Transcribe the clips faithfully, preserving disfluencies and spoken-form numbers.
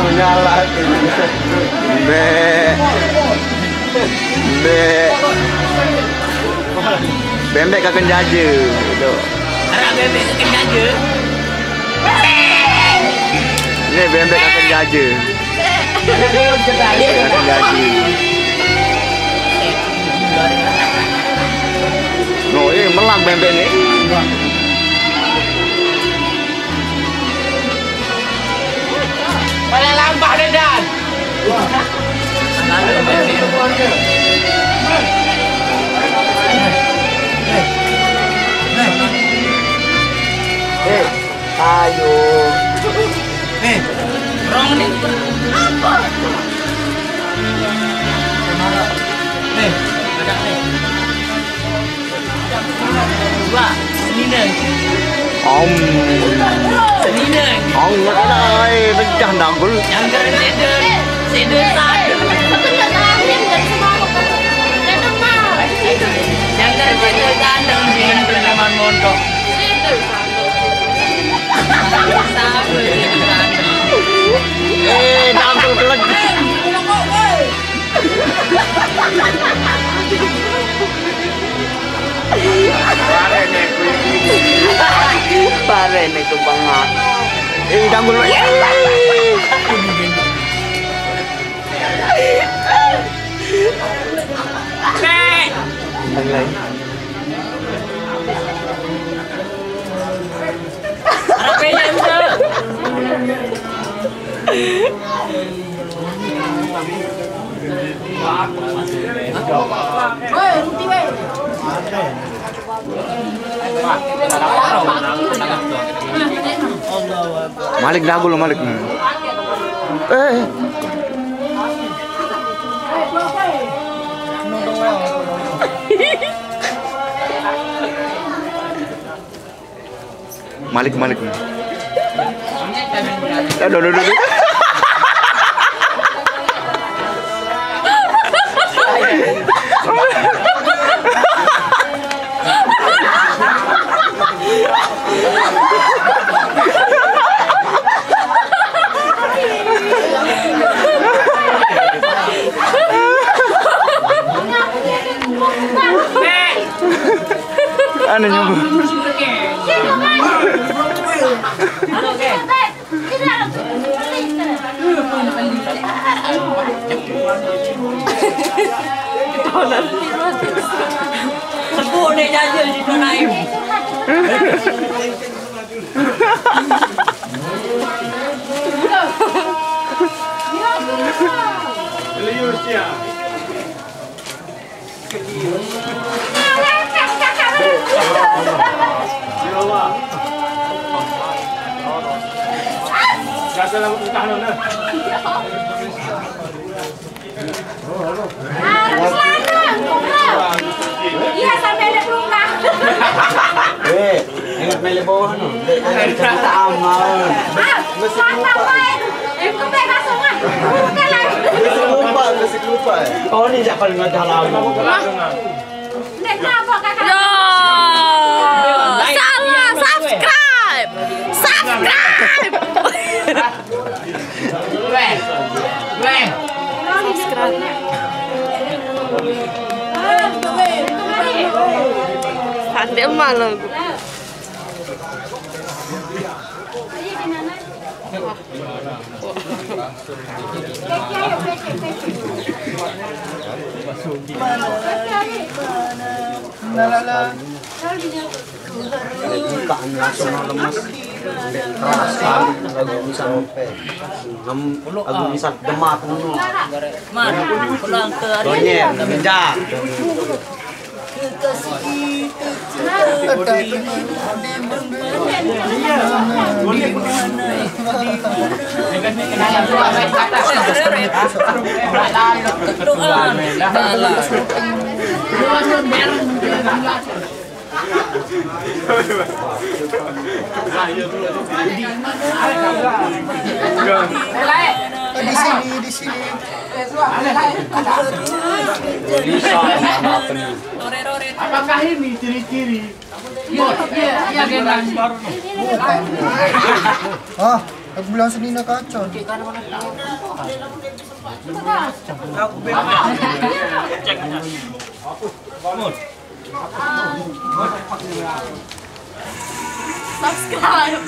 Nyala. Mbek. Mbek. Bembek kakek jaje. Gitu. Anak bembek kakek jaje. Ini bembek kakek jaje. Kakek jaje. No, ini melang bembek nih. Paling lambat deh, Dan. Eh, ayo. Eh, orang ni apa? Eh, ada ni. Wah, senina. Om. Senina. Om, nak kena, ai, pecah dangkul. Jangan kena cedera. Cedera tak. Jangan kena cedera ganteng dengan preman mondok. Eh, dangkul kelek. Pare ne ku bangak. Eh, dangkul. Nek. Arep pengen, Bro. Malik dah dulu, Malik. Eh. Malik, Malik. Aduh, aduh, aduh, aduh. Anu nyumbur. Sepuluh nih jajal di Donaim. Lius ya. Harus lanang, goblok. Iya, sampai ada pelukan. Eh, ingat mele bawah no. Dek, jangan cerita amal. Ah, mesti lupa. Itu teh masuk, ah. Bukan lagi. Mesti lupa, mesti lupa. Oh, ini siapa yang ngajar lagu? Nek, kenapa, Kakak? Yo, salah subscribe. Subscribe. Weh. Weh. Subscribe. Pandai malu. Bukaan langsung lemes. Keras sekali lagu bisa sampai. Ngem-, lagu bisa demak ngono. Man, pulang ke hari. Donyen, ngejar. Doa. Di sini, di sini. Bisa, apa nih? Apakah ini ciri-ciri? Iya, iya, iya, Gen. Bukan. Oh. Aku bilang sini nak kacau. Subscribe.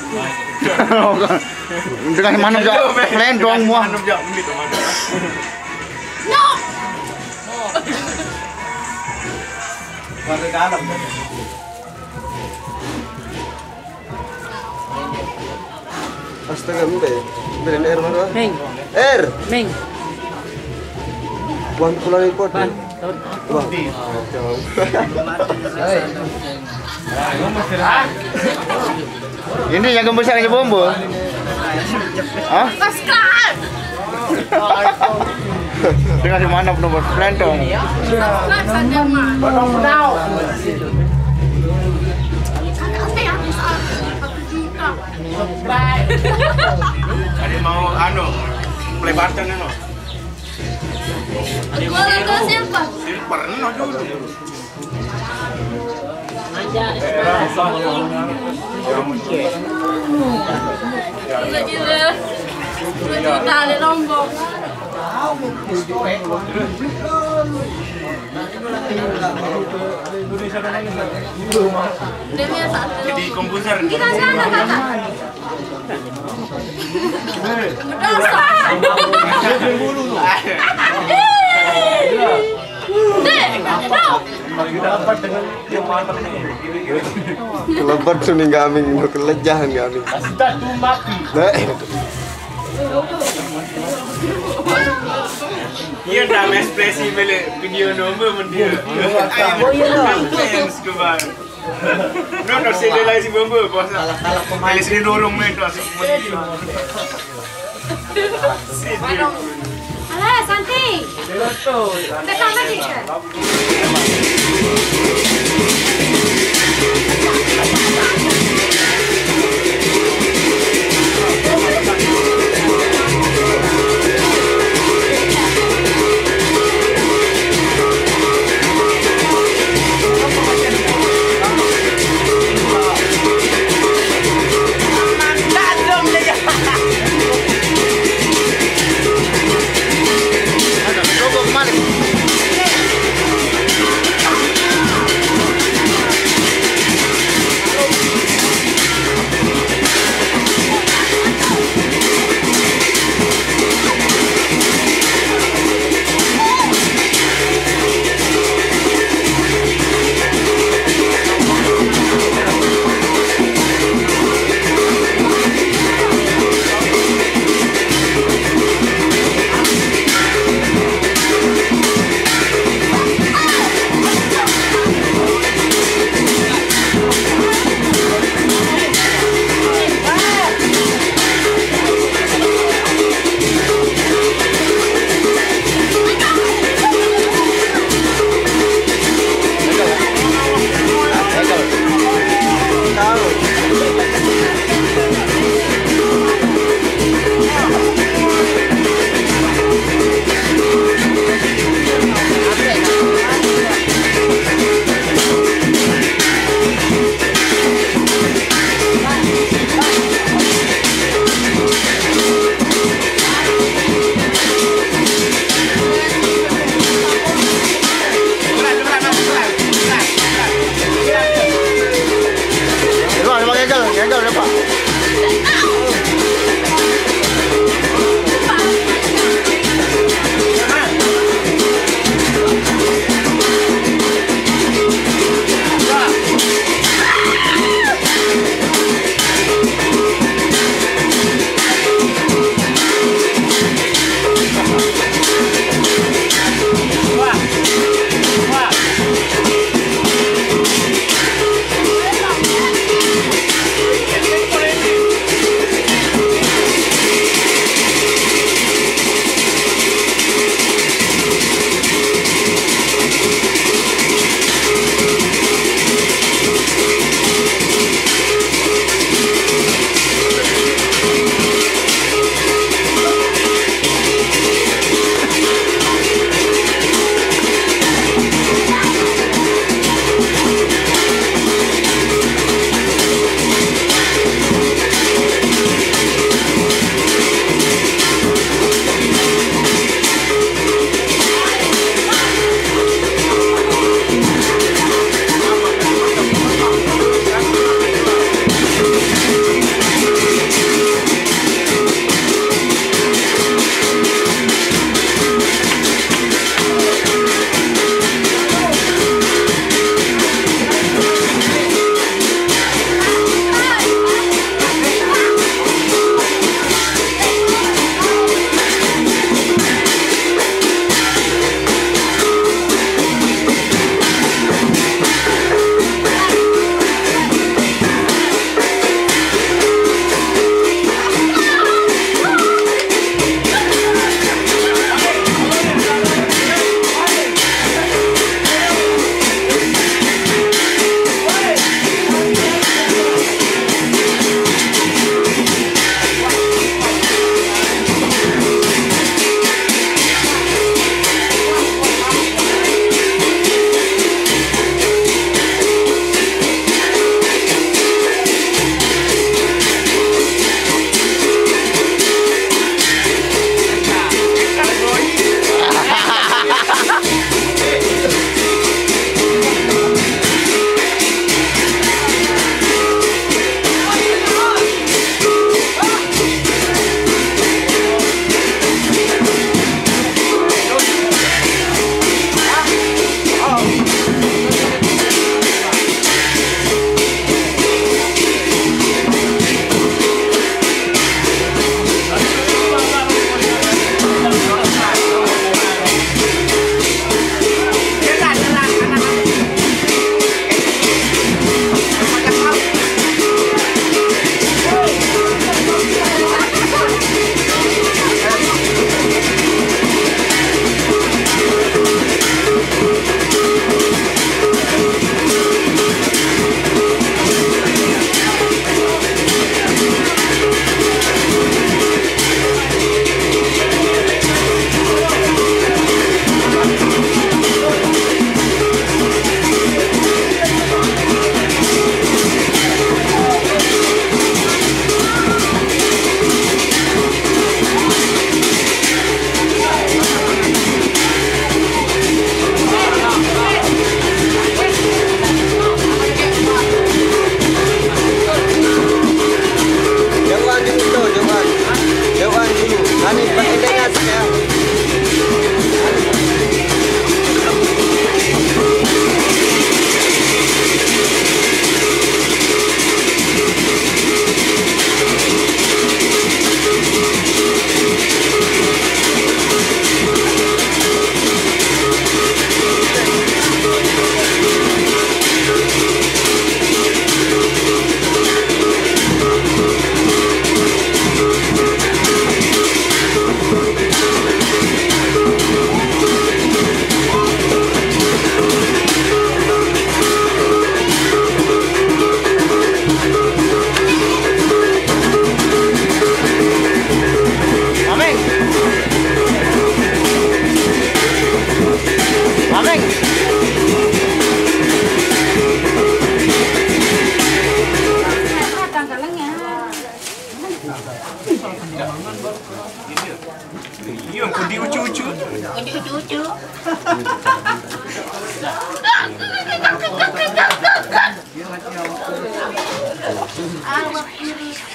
Dengan mana jak? Lain dong mua. No. Astaga, mbe. Mbe, air mana? Meng, Air. meng. Buang pulang ikut. Ban. Buang. Ini yang gembus yang bombo. Hah? Subscribe. Dengan di mana nomor pelentong? Subscribe saja, Man. Kakak saya habis satu juta. Ada mau anu, play button anu. Gua ke siapa? Silver no dulu. Gila-gila. Dua juta di Lombok. Dia punya satu. Jadi komposer. Kita siapa, Kakak? Berdosa. Dek, no. Kelebat tu ni kami, berkelejahan kami. Nah, Iya, dah ekspresi balik video nombor mendia. Oh iya, no. Fans ke bang. No, no, sini lagi si bombo, kuasa. Kalau sini dorong main tu asal. Alah, Santi. Dekat lagi ke?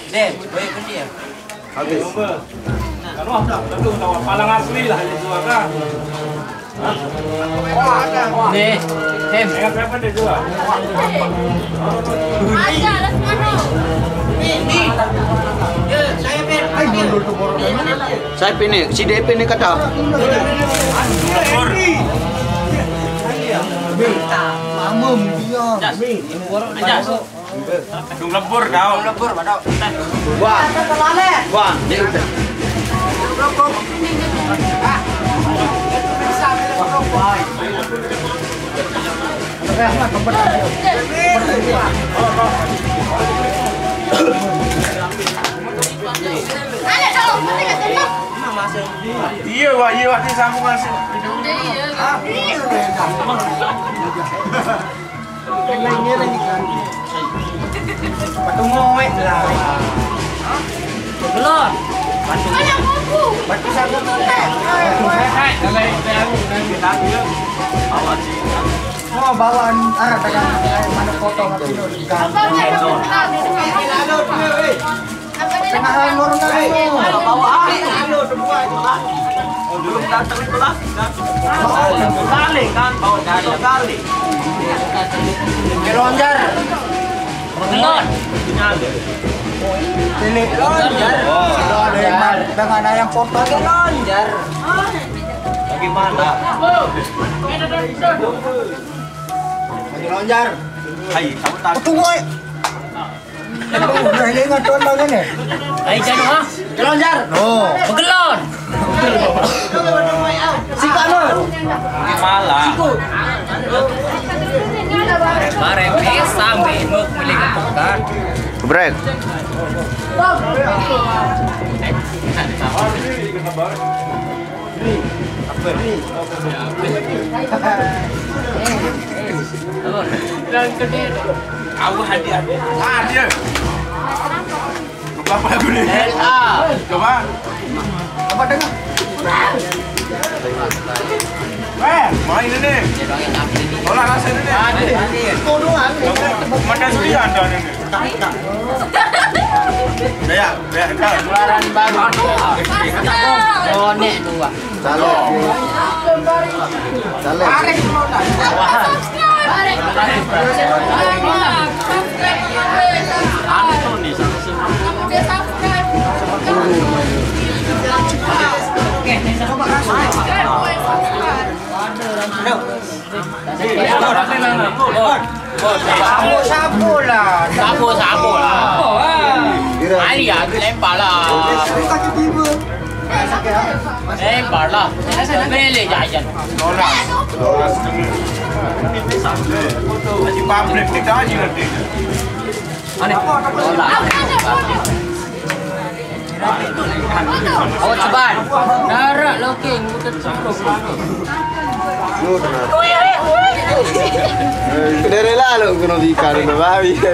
Deh, gue pedih ya. Habis. Kalau ada, tentu tahu palang asli lah itu kan. Nih, Hem. Saya pene, si D P ini kata. Mama dia. Dung lebur kau. Dung lebur, Madok. Wah. Wah, dia udah. Iya, wah, iya, wah, sambung langsung. Batu ngoek lah. Belum. Batu satu. Mau bawaan arah dengan mana potong itu. Apa? Tengah lurus. Bawa. Belum datang itu lah. Kali kan, bawa kali. Kelonjar. Kelon. Ini kelonjar. Dengan ayam potong kelonjar. Bagaimana? Kelonjar. Hai, kamu tahu. Tunggu, eh. Udah ini ngaduan bangun ya? Ayo, jangan, ha? Kelonjar. Oh. Begelon. Sikat, no. Malah. Bareng bisa minum, boleh ketukan. Geprek. Aku hadiah. Ah, dia. Coba apa lagu ni? Coba. Coba dengar. Eh, main ini. Tolak rasa ini. Kau doang. Mana sudah ada ni? Saya, saya, keluaran baru. Oh, nek dua. Salah. Salah. Sabu, sabu lah. Sabu, sabu lah. Ayo, lempar lah. Lempar lah. Boleh jajan. Masih publik ni, dah je nanti. Aneh. Oh, ceban. Darah looking, bukan ceplok. Lu kenapa? Kena rela lu kena bika, kena babi, bika.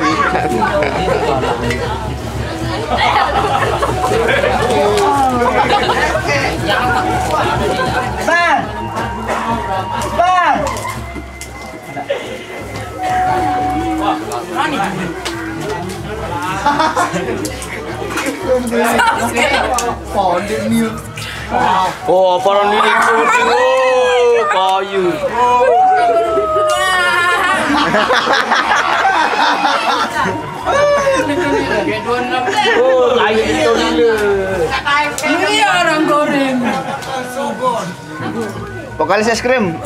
Bang! Bang! Wah, berani. Pondok ni. Oh, apa orang ni? Oh, kayu. Oh, kayu itu gila. Ini orang goreng. Vokalis es krim.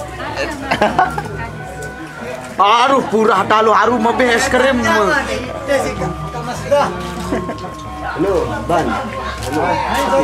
Aduh, purah talu haru mabeh es krim. Halo, Ban. Halo.